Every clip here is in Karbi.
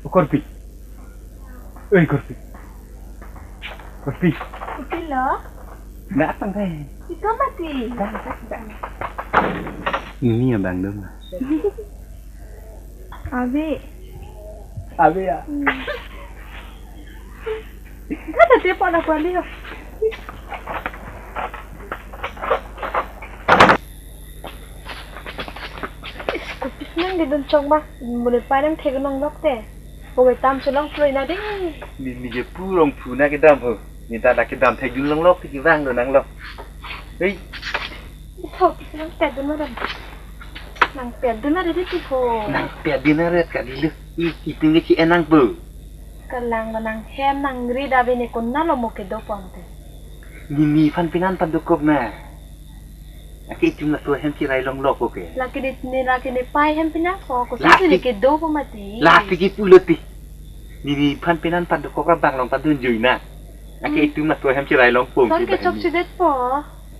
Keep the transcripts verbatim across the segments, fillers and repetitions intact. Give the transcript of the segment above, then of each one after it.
Korpi. Oi, Korpi. Korpi. Kopilo? Datang deh. Iko mati. Datang, datang. Ini abang dong. Abi. Abi ya. Kada dia pernah kuali ya. Is, kopis nangkedun chok ma, mune pa nangthek nang lok te. Owe tam chelong ploi na ding. Ni, ni je pu rong pu na kedam ho. Ni ta da kedam thekdun long lok te kevang do nang lok. Hei. Ho, nangpetdun ma dam. Nangpetdun ma dam ti ho. Nangpetdun na ret ka di lu. I, itum ke chi enang pu. Kalang ba nanghem nangri da bene konatlo mo kedo pon te. Ni, ni phan penan pan dokok na. Ake itum laso ahem chirai long lok oke. Lake di ni lake ni pai hem pinak ko ko Lake sini kedo po mati. Lake ki pulo ti. Ni, ni phan penan pan dokok ra bang long pan dun jui na. Ake Hmm. itum laso ahem chirai long pom Son ti ke bahini. Chok chidet po.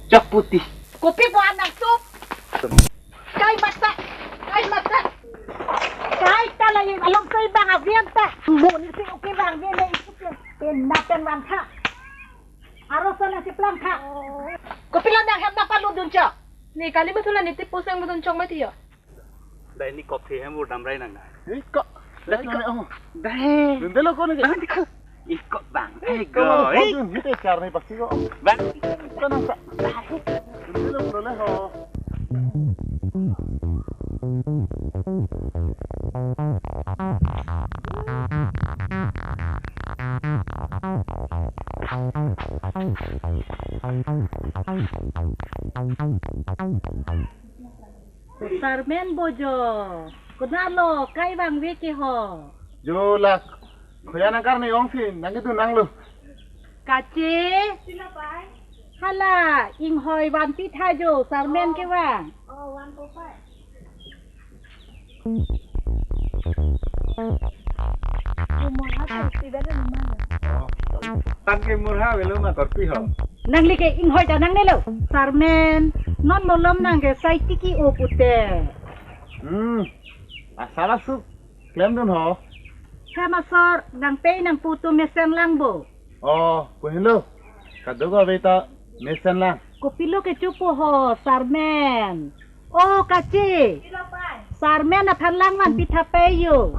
Chok puti. Kopi po anak tup. Kai mata. Kai mata. Kai ta la yung along kai bang avian ta. Mo ni si oke bang dia le itu ke. Enakan bang kha. Aro sana si plang kha. Kopilo nanghem nangpaludun chok. Ni kali ma thu la ni ti pusang mudun chok mati yo. Dai ni kop the hem ur dam rai nang na. Iko. Dai ko. Dai. Dundelo ko ni. Bang iko. Iko bang. Iko. Iko. Hite char ni pasti ko. Bang. Ko nang sa. Dundelo ko le ho. Sarmen bojo. Konatlo kai vangve ke ho. Jo lak. Khoya nangkarni ongsi nangkedun nanglo. Kache. Hala, inghoi vanpi tha jo, sarmen kevang. Tan ke murha velo ma korpi ho. Nangli ke inghoi ta nangnelo. Sarmen, non malom nang ke sai tiki o pute. Hmm. Asala suk klemdun ho. Hem asor nangpei nangpu atum mesen lang bo. Oh, puhinlo. Kadokave ta mesen lang. Kopilo kecho po ho, sarmen. Oh, kache. Sarmen aphan lang vanpi tha pei yo.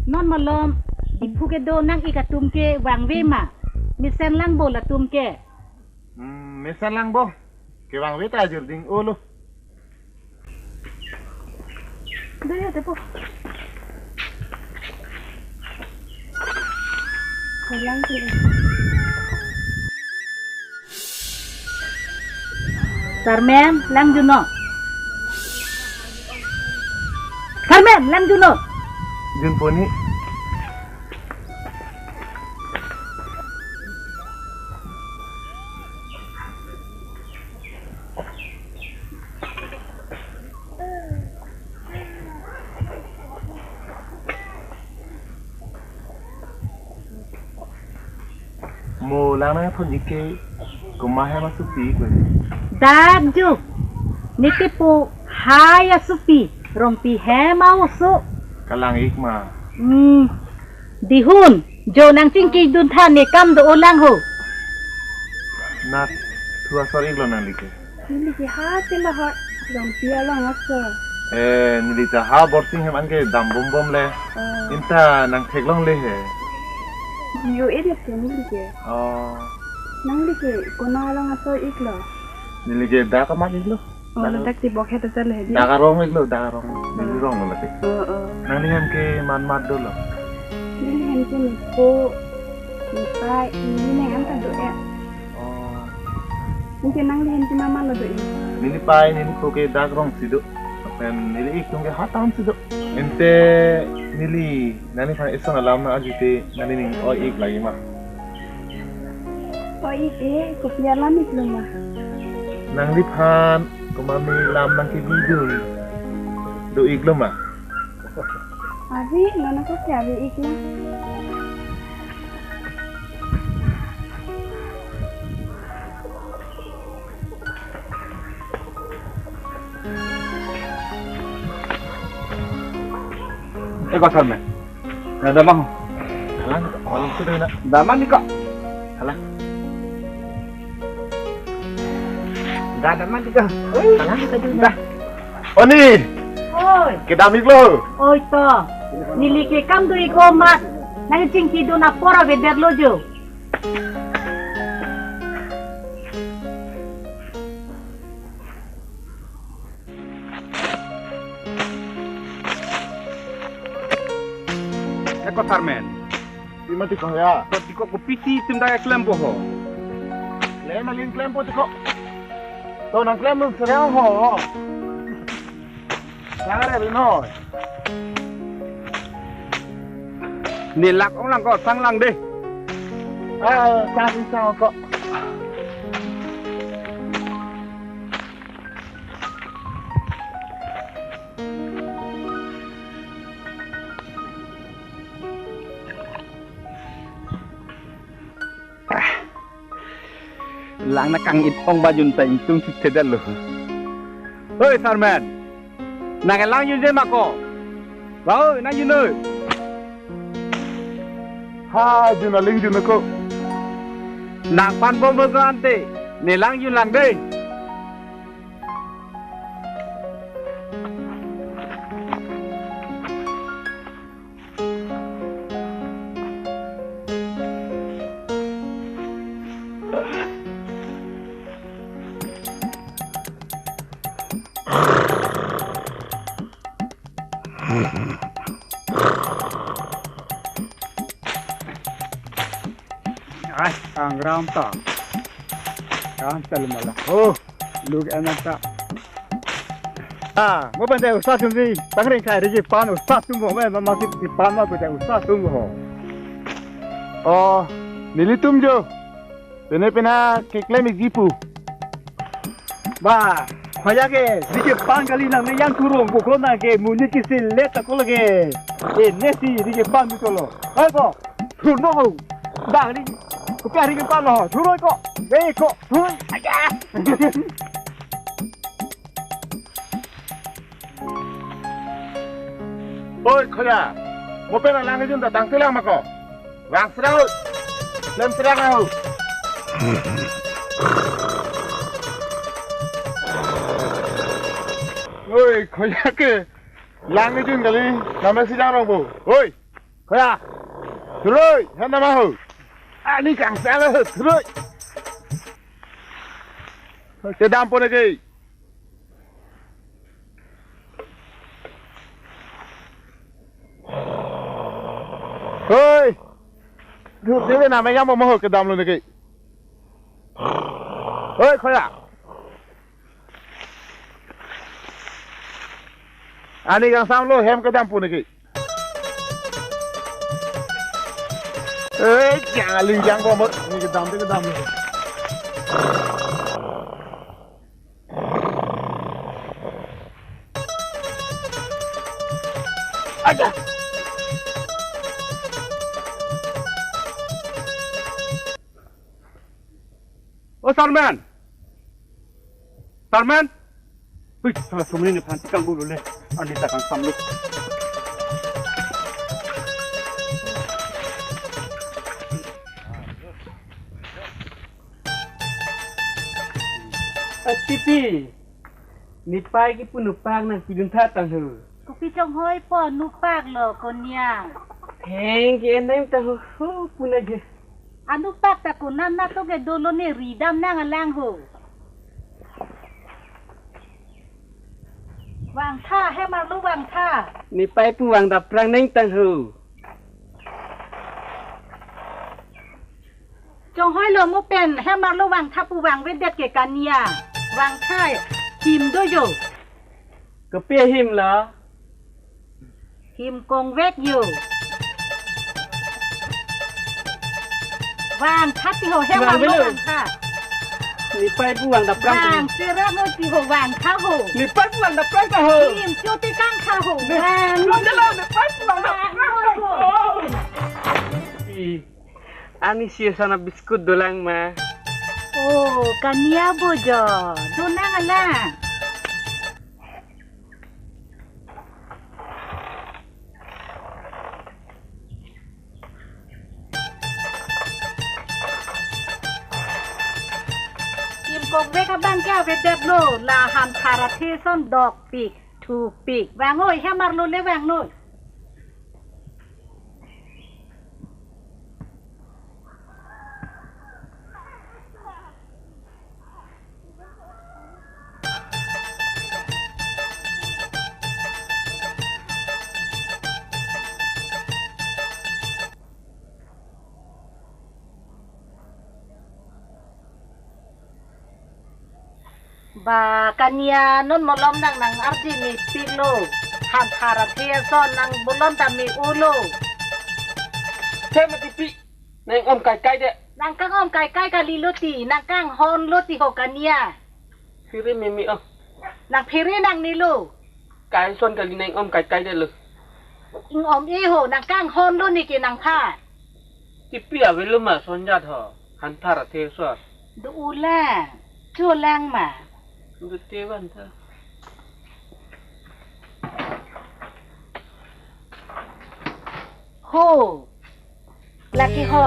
Non malom, Diphu kedo nang-ik atum ke vangve ma. Mesen lang bo latum ke. Hmm, mesen lang bo. Kevangve ta ajir ding olo. Deh, ya, tepo. Lang sini. Sarmen, lang juno. Sarmen, lang juno. Jun poni. Mo lang nangthon-ik ke komat hem asupi kwe. Dak jo. Niti pu hai asupi. Rongpi hem a-oso. Kalang-ik ma. Hmm. Dihun, jo nangchingkidun tha ne kam do-o lang ho. Nat thu asor-iklo nangli ke. Neli ke ha tela ha rongpi along asor. Eh, neli ta ha Borsing hem anke dam bom bom le. Oh. Inta nangtheklongle he. Yo, eh, dia ke neli ke. Oh. Nangli ke konat along asor-iklo? Neli ke dak amat-iklo. Oh, ladak ti bok het asar le dia. Dak arong-iklo, dak arong. Neli rong lo lati. Oh, oh. Nangli hem ke man mat dolo? Neli hem ke nepo, nepai, neli neng an ta do ya. Oh. Neli ke nangli hem ke mama lo do ya. Neli pai, neli po ke dak rong si do. Pen neli ik atum ke ha town si do. Ante neli nangli phan eson alam nang-arju te nangli ning oi-ik lagi ma. Oi-ik e, kopi alam iklo ma? Nangliphan komat alam nangkebidun do-iklo ma? Ave, non ako ke ave-iklo. Eko Sarmen. Ada mang. Alang, alang sudah na. Daman ni kok. Alang. Dah daman ni kok. Alang kita dulu. Dah. Oni. Oi. Kedam iklo. Oi to. Neli ke kam do ik amat. Nangchingki dun apor avedetlo jo. Eko Sarmen. Pima tiko ya. To tiko kopisi tum dak klempo ho. Klem aling klempo tiko. To nang klem nung serang ho. Sang are noi. Ne lak ong lang ko sang lang deh. Ah, sang sang ko. Ah. Lang na kang-it ong bajun ta ingtung sik thedet lo. Hoi Sarmen. Nang lang jun je ma ko. Ba oi, nang jun oi. Ha, jun aling jun ko. Nang pan bom lo ante. Ne lang jun lang deh. Ai, ang ram ta. Ang tal mala. Oh, luk anak ta. Ah, mo pande usa tum di, pangring kai rigi pan usa tum mo, mo masih di pan mo pande usa tum ho. Oh, nelitum jo. Pene pena keklem ikji pu. Ba, khoya ke, rigi pan kali nang ne yang turung, buko nang ke, muni kisi let ako lagi. Eh, nesi rigi pan tu lo. Ayo ko, turno ho. Bang ni, kupiah rigi pan lo, turno ko. Eh, ko, turno. Aja. Oi, khoya. Mo pen alang kejun datang selang ma ko. Vang serang. Lem serang ahu. Oi, khoya ke. Lang kejun kali. Nama si jang rong bo. Oi. Khoya. Turoi, hem nama ho. Ani kang sala ho, turoi. Kedam pon lagi. Hoi. Duh, dele nama yang mo ho kedam lo lagi. Hoi, khoya. Ani kang sam lo hem kedam pon lagi. Eh, jang aling jang bomot. Ni kedam te kedam. Aja. O Sarmen. Sarmen. Hui, salah sumini ne phan tikang bulu le. Ani ta kang samluk. Atipi. Nepai ke pu nupak nang pidun tha tang ho. Kopi chonghoi po nupak lo konia. Heng ke eneng ta ho, ho puna je. Anupak ta konat nat to ke dolo ne ridam nang alang ho. Vangtha, hem arlo vangtha. Nepai pu vang dapprang neng tang ho. Chonghoi lo mo pen, hem arlo vangtha pu vangvedet ke kania. Vangtha him do jo. Kopi him lo? Him kongvek jo. Vangtha ti ho, hem arlo vangtha. Nepai pu vang dapprang. Vang sera mo ti ho vangtha ho. Nepai pu vang dapprang ta ho. Him cho ti kangtha ho. Vang. Nepai pu vang dapprang ta ho. Ani si sana biskut dolang ma. Oh, kania bojo. Donang alang. Kokvek abang ke avedetlo, la Hanthar athe ason dokpik, thupik. Vang noi, hem arlo le vang noi. Ba kania, non malom nang nang-arjumepiklo. Hanthar athe ason nang bolon ta me-olo. He mati pi, nang-om kaikai det. Nang kang-om kaikai kalilo ti, nang kanghonlo ti ho kania. Phere meme o. Nang phere nangnelo. Kai ason kali, nang-om kaikai detlo. Ing-om-e ho, nang kanghonlo ne ke nangphan. Tipi avelo ma sonjat ho. Hanthar athe ason. Do ulang. Cholang ma. Do te van tha. Ho. Lake ho.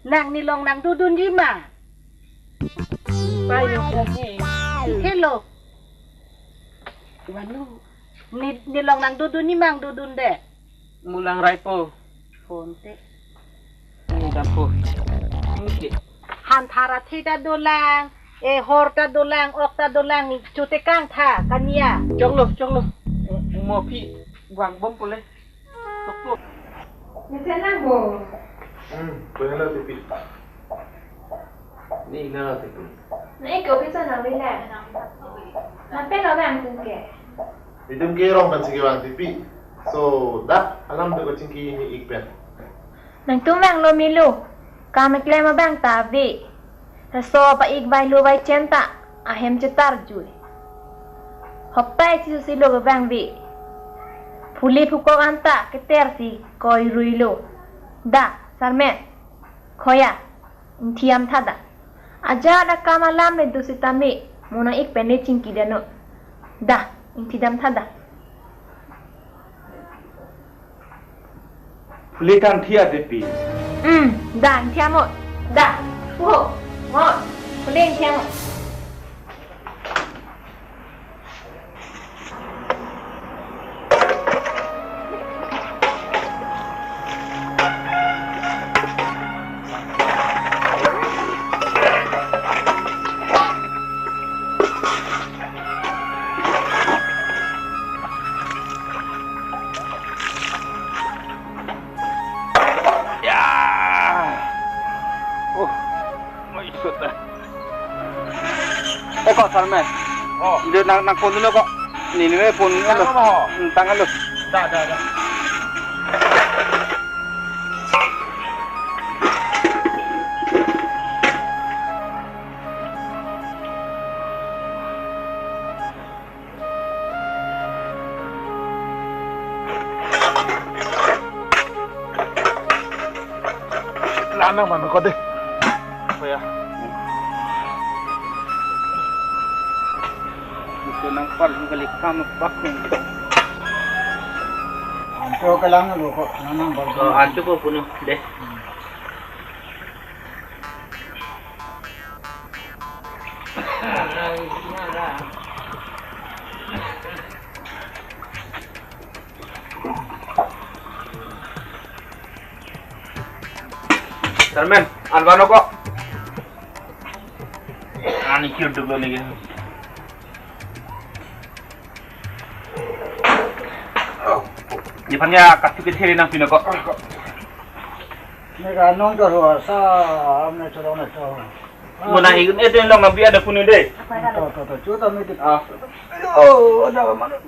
Nang nelong nangdodunji ma. Pai no. Hello. Vanu. Ne, nelong nangdodunji ma, nangdodundet? Mulang raipo. Phone te. Ni dampo. Ni ke. Hanthar athe ta dolang, e hor ta dolang, ok ta dolang, chotekang tha kania. Choklo, choklo. Mo phi vang bom pule. Tokpo. Mesen nang bo. Hmm, pwede na tipi. Ni na tipi. Na ik office na wila. Na pen lo bang tung ke. Itum ke rong pen si kevang tipi. So, dak alam do kachingki ni ik pen. Nangtum vanglo melo, kam keklem abang ta ave. Laso pa-ik vailo vaichen ta ahem chetarjui. Hoptai si susi lo kevang ave. Phuli phukok anta keter si koiruilo. Da, Sarmen. Khoya, ingthi damtha da. Ajat akam alam le do sitame, mo nang-ik pen le chingki det non. Da, ingthi damtha da. Phule kangthi ade pi. Hmm, da, ingthi damnon. Da, ho, mo, phule ingthi damnon. Ya. Oh, maisot ah. Eh, kok, Sarmen. Oh. Dia nang, nang phone dulu kok. Ni, ni phone dulu. Tanglo, ho. Hmm, tanglo. Da, da, da. Lana mano ko de. Oh ya. Ito nang par juga likam bak. Anto kalang lo ko, nang bar. Oh, anto ko puno de. Sarmen, an vano ko. Ani kiu duk lo ni ke. Di pan ya katu ke thiri nang pino ko. Ni ka nong to ro sa, am ne chorong ne to. Mo na hi un ete long nang bi ada punu de. To, to, to, chuta mi ti. Ah. Oh, ada mana?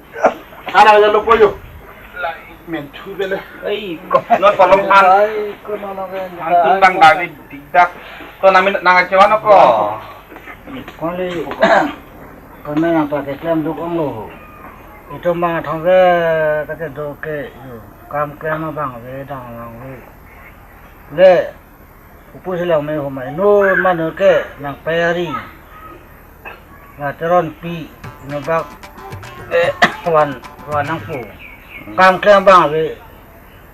Ana ada lupo yo. Menthu bele. Ai, ko non palong an. Ai, ko non ke. Antun bang David dikdak. To nami nang achewan ko. Kali. Ko nang apa ke klem duk ong lo. Itum bang thong ke kate do ke. Kam klem abang ke dang lang ke. Le. Upu silang me humai no manu ke nang payari. Na teron pi no bak, eh, wan, wan nangpu. Kam klem bang ave.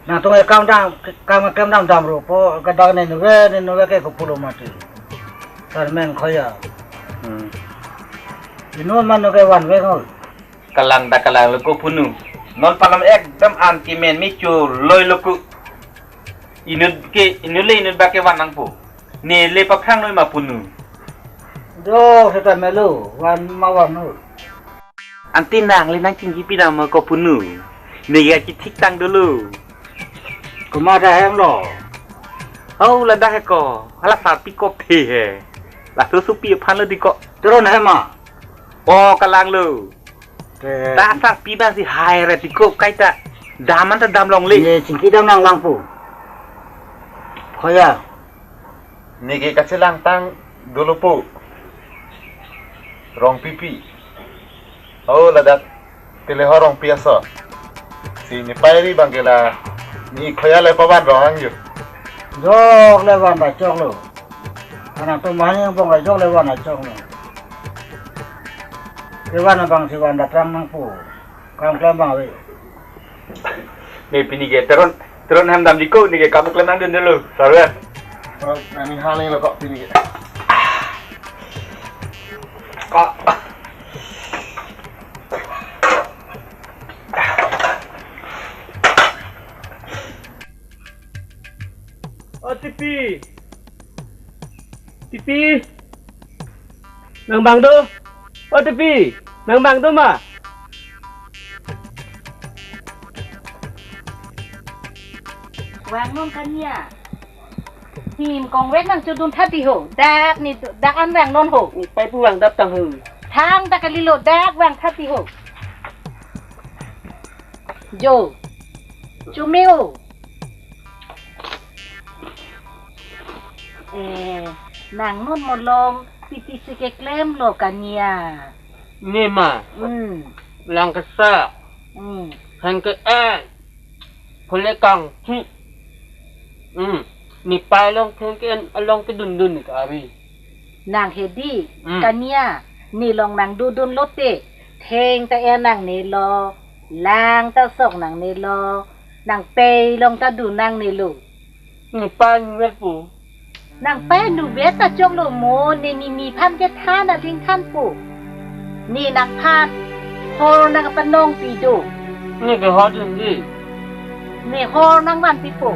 Nangtum e kam dam, kam klem dam damro po, kadak ne nuve, ne nuve ke ko pulo mati. Sarmen Khoya. Hmm. Inut mano ke vanvek ho. Kalang ta kalang lo ko punu. Non palam ekdam an kimen mi chu loi lo ko. Inut ke, inut le inut ba ke van nangpo. Ne le paphrang noi ma punu. Do seta melo, van ma van ho. Ante nang le nang chingki pi dam ko punu. Ne ya chithik tang dolo. Komat ahem lo. Oh, ladak he ko. Hala sarpi ko phe he. Laso supi aphan lo di ko. Teron he ma. Oh, kalang lo. Te. Ta sarpi bang si hai re di ko kaita. Dam an ta dam longle. Ye chingki dam nanglang po. Khoya. Neke kachelang tang dolo po. Rongpipi. Oh, ladak. Tile ho Rongpi aso. Si ne pairi bang ke la ne Khoya le pavan rong ang yo. Jok le van ta choklo. Anak tu mahani bong le jok le van ta choklo. Ke van bang si van ta tang nangpo. Kam klem bang ave. Ne pini ke Teron, Teron hem dam di ko, ne ke kam klem nang dun dolo, sarwer. Oh, nang ni hal ni lo ko pini ke. Ko. Oh, Tipi. Tipi. Nang bang do. Oh, Tipi. Nang bang do ma. Vang non kania. Him kongvek nang chodun thati ho. Dak ni dak an vang non ho. Ne pai pu vang dap tang ho. Thang ta kalilo dak vang thati ho. Jo. Chumeo. Eh, nang non molong piti si keklem lo kania. Ne ma. Hmm. Lang kesa. Hmm. Hang ke eh. Phule kang. Hmm. Hmm. Ne pai long theng ke along kedun dun ne kari. Nang hedi, hmm, kania, ne long nang dodun lote, theng ta er nangne lo, lang ta sok nangne lo, nang pei long ta dun nangne lo. Ne pai nuvet po. Nang pai nuvet ta choklo mo, ne ne nephan kethan aling than po. Ne nangphan hor nang panong pi do. Ne ke hor dun di. Ne hor nang vanpi po.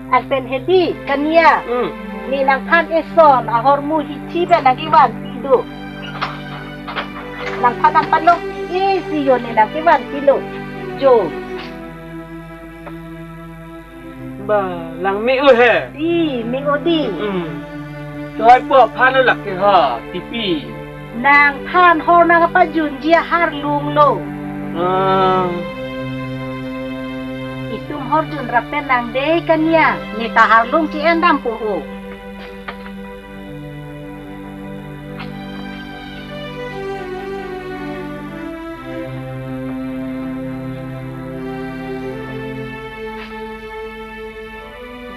Anpen hedi, kania. Hmm. Ne nangphan eson ahormu hithi pen nang kevanpi do. Nangphan nang panong pi isi yo ne nang kevanpi lo. Jo. Ba, lang me-o he. Di, me-o di. Hmm. Choi po aphan lo lake ha, Tipi. Nangphan hor nang pajunji aharlung lo. Ah. Itum hor junrap pen nang dei kania, ne ta harlung ke-en dam po ho.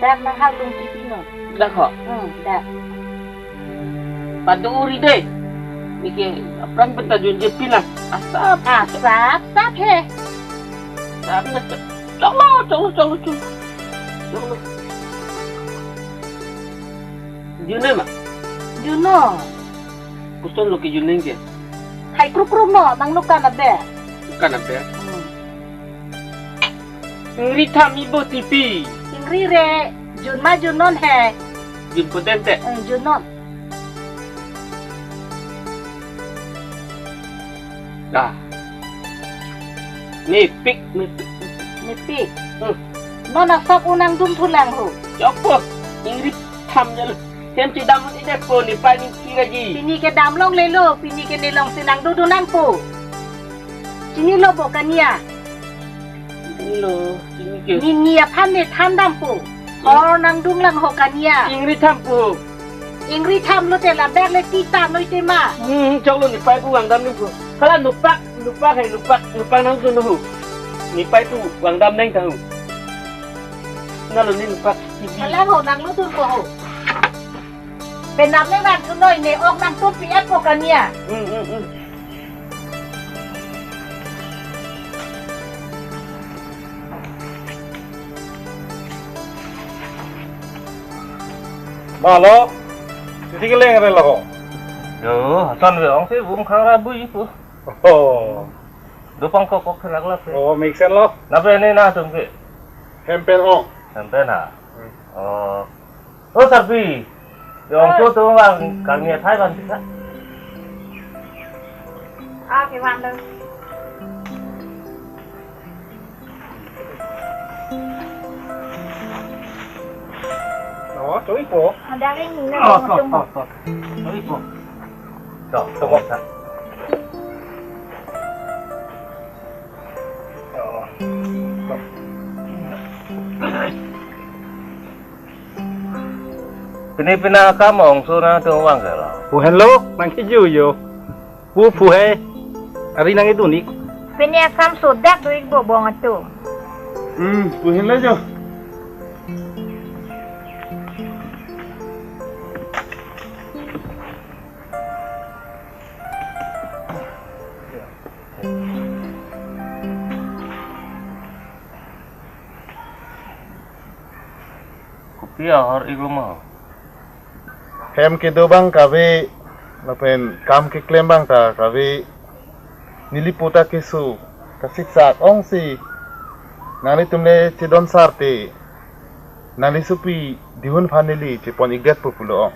Dak nang harlung ke pino. Dak ho? Hmm, dak. Padu uri dei. Ne ke aphrang pen ta junji pina. Asap. Asap, sap he. Sap na. Choklo, choklo, choklo, choklo. Choklo. Juno ma? Juno. Koson lo ke juno ke? Hai kruk kruk no, nang nukan abe. Nukan abe? Hmm. Ingri tham ibo Tipi. Ingri re, jun ma jun non he. Jun poten te. Hmm, jun non. Dah. Mepik, mepik. Mepik. Hmm. Non asap unang dum thulang ho. Chokpo, ingri tham jalo. Hem chedam un-edet po ne pai ning kiraji. Pini ke dam longle lo, pini ke ne long si nang dodun nang po. Chinilo bo kania. Chinilo, chini ke. Ne ne aphan ne than dam po. Hmm. Hor nang dung lang ho kania. Ingri tham po. Ingri tham lote ladak le tita noi te ma. Hmm, choklo ne pai pu vang dam ning po. Hala nupak, nupak hai nupak, nupak nang dun ho. Ne pai pu vang dam neng ta ho. Nalo ne nupak. Hala ho nang lo dun ko ho. Penap le nang tu noi ne ok nang tu pi ap ko kania. Hmm, hmm, hmm. Malo, isi keleng re lo. Yo, hasan ve ong si bum khang ra bui pu. Oh. Dopang kok kok khelak lak si. Oh, make sense lo. Nape ne nangtum ke? Hempen ong. Hempen ha. Hmm. Oh. Oh, Sarpi. Yo, ong ko tu bang kami athai ban kita. Ah, ke wan lo. Oh, cowok po. Ada yang ini. Oh, tok, tok, tok. Cowok po. Tok, tok, tok. Pini pina kam ong so nangtum vang ke lo. Pu henlo, nang kiju yo. Pu pu he. Ari nang idun ik. Pini akam sodak do ik bobong atum. Hmm, pu henlo jo. Kopi ahor ik lo ma? Hem kedo bang kave, lapen kam keklem bang ta kave, neli puta keso, kasiksak ong si, nanglitum le chedon sar te, nangli supi dihun aphan neli chepon ikdet pu pulo ong.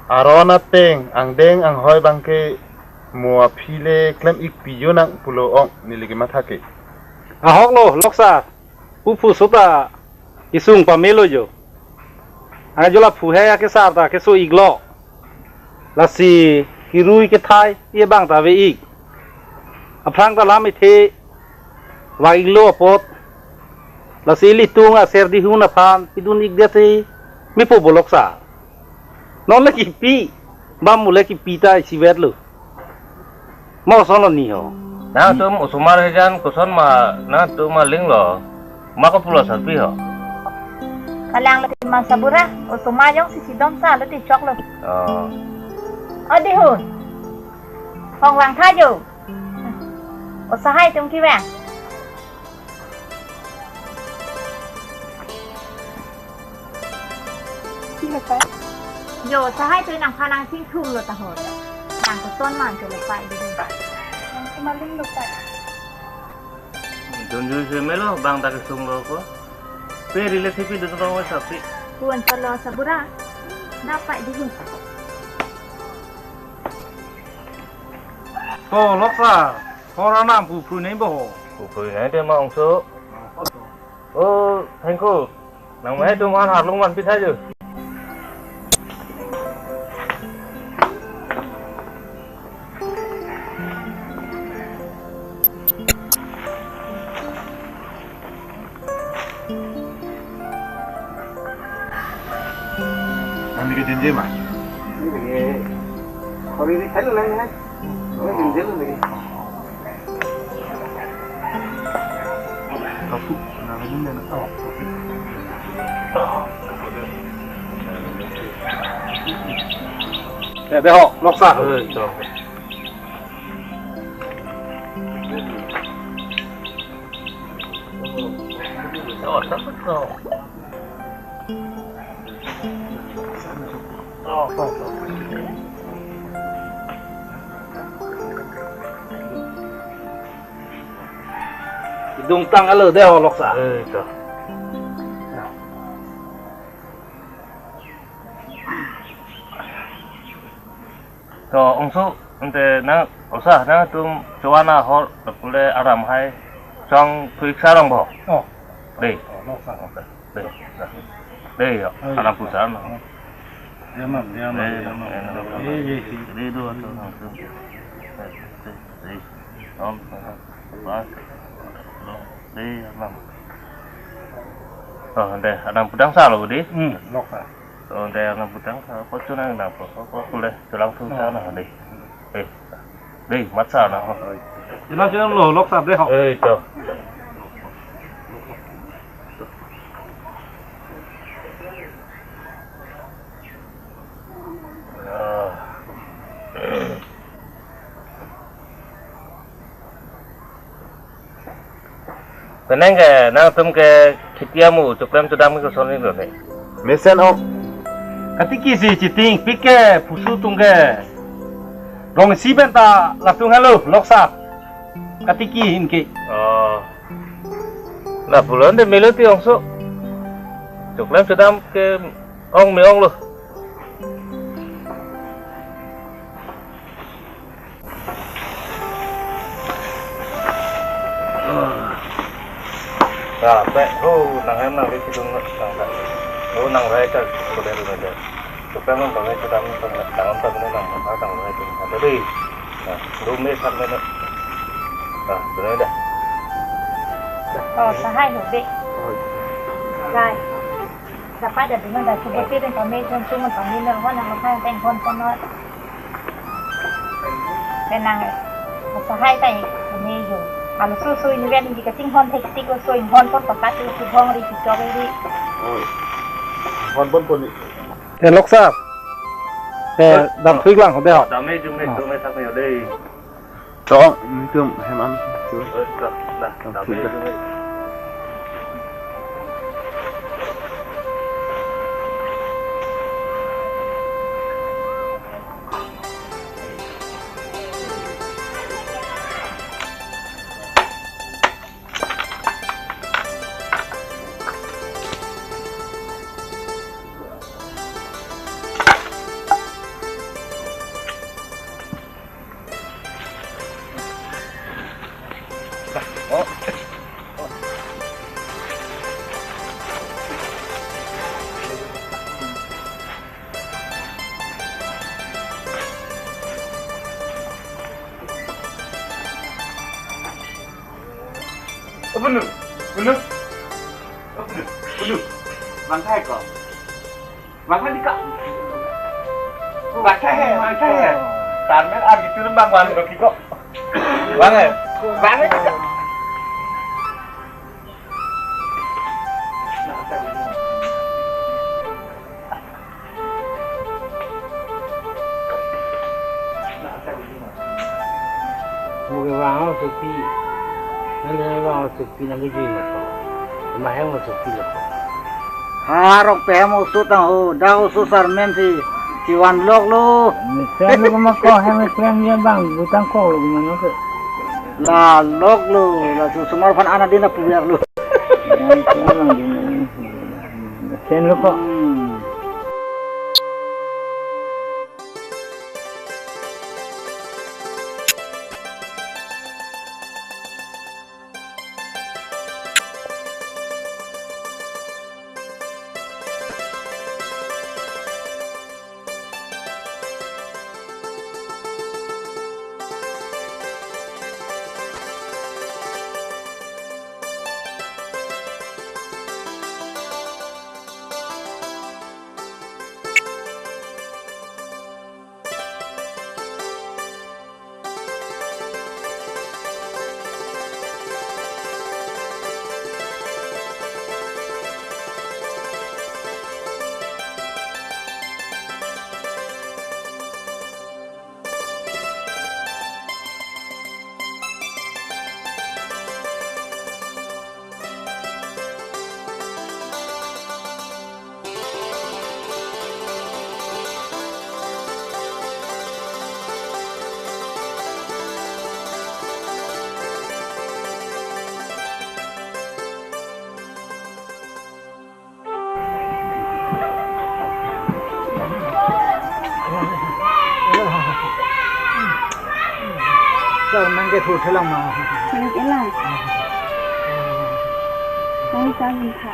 Aron ateng, angdeng anghoi bang ke, mo aphi le klem ikpi jo nang pulo ong, neli kematha ke. Ahok lo, Loksa. Pu pu so ta kesung pamelo jo. Ang jo la pu he akesar ta keso ik lo. Lasi kerui kethai ye bang ta ave ik. Aphrang ta lam ithe vang ik lo apot. Lasi ilitum aser dihun aphan pidun ikdet si mepo bo Loksa. Non le kipi, bam mu le kipi ta isivet lo. Ma osomar ni ho. Nangtum osomar hejan koson ma nangtum aling lo. Ma ko pulo Sarpi ho. Kalang lo ma Sabura, osomar jongsi chedon sa lo te chok lo. Oh. O dihun. Hong vang tha jo. O sahai atum kevang. Sino pa? Jo, sahai atum nangphan nangchingthum lo ta ho. Nang koson man cho lo pa di. Nang kemaling lo pa. Dunjui si melo bang ta kesung lo ko. Pe relative dunjui lo Sarpi. Kuan pa lo Sabura. Dapat di. To Loksa, hor anam pu phrui nai bo ho. Pu phrui nai te ma ongso. Oh, thank you. Nang mai tu man harlung man pithai jo. Nang ni ke jenje ma? Ni ke, kori ni khalu lang hai. Oh, jenje lu ni. Kapu, nang ni na. Oh, kapu. Ya, deh ho, Loksa. Eh, to. Idung tang alo deh ho Loksa. Eh, to. To, ongso, ante nang, osa, nangtum chowana hor, pule aram hai, chong thuik sarong bo. Oh. Dei. Oh, no, sa. Oke. Dei. Dei, ya. Oh, iya. Aram pusar, no. Ya, mam, ya, mam, dei, ya, mam. Ya, mam. Eh, iya, iya. Dei, dua, tuh, nangtum. Dei, dei, dei. Om, pas. Dei, ya, mam. Oh, ante, aram pudang sa lo, dei. Hmm, Loksa. So, dei nang putang, ah, po chunang nang po, po, po, pule, chulang thu sa na, dei. Eh, dei, mat sa na, ho. Chulang chulang lo, Loksa, dei, ho. Eh, to. Ah. Penang ke, nangtum ke kheti amu, choklem chodam ke koson ni lo ne. Mesen ok. Katiki si chiting pik ke pusu tung ke. Rong isi pen ta latum helo, Loksar. Katiki hin ke. Oh. La pulo de melo ti ongso. Choklem chodam ke ong me onglo. Ah, pe, ho, nang hem nang ri kidung nang ta. Ho, nang rai ta, boleh ru aja. Choklem nang rai ta, nang, nang, nang, nang, nang rai ta. Ada deh. Nah, dum me sak me na. Nah, dum me dah. Oh, sahai ho be. Rai. Dapat ada dengan dah cuba piring kami, cuman kami nerhon yang makan teng hon pon not. Penang, sahai tai, ini jo. Kalau susu ini kan di kacing hon thek tik susu hon pon pakat itu hon ri cocok ri. Oi. Hon pon pon ni. Eh, Loksar. Eh, dam thuik lang ho be ho. Dam me jum me, dum me sak me dei. Tong, tum hem an. Oi, dah, dah, dam me jum me. Oh, bunu, bunu. Oh, bunu, bunu. Bang thai ko. Bang thai di ka. Bang thai he, bang thai he. Tarmen ar gitu bang wan lo kiko. Bang he. Bang he. Mugi vang supi, nang vang supi nang kiji mako, maheng supi lako. Ha, rong pehem oso tang ho, dak oso sarmen si, si vanlok lo. Mesen lo mako, hem mesen dia bang, butang ko lo gimana ke? La lok lo, la su sumar phan ana dina puber lo. Sen lo ko. Hmm. Sir, nang ke thu thelang ma? Nang ke lang. Nang sa bin tha.